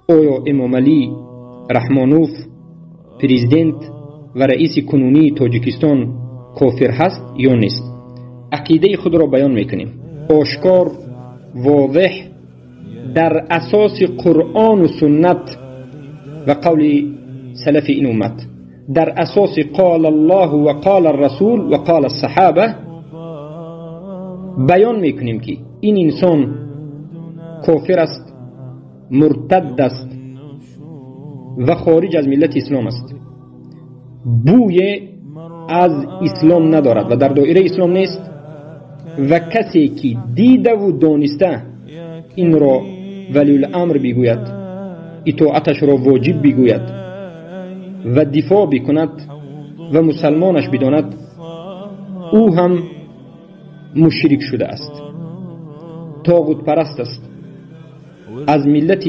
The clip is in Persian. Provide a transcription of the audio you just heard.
آیا امامعلی رحمانوف پرزیدنت و رئیس کنونی تاجیکستان کافر هست یا نیست؟ عقیده خود را بیان میکنیم، آشکار، واضح، در اساس قرآن و سنت و قول سلف این امت، در اساس قال الله و قال الرسول و قال الصحابه بیان میکنیم که این انسان کافر است، مرتد است و خارج از ملت اسلام است، بوی از اسلام ندارد و در دایره اسلام نیست و کسی که دیده و دانسته این را ولی الامر بگوید، اطاعتش را واجب بگوید و دفاع بکند و مسلمانش بداند، او هم مشرک شده است، طاغوت پرست است، از ملت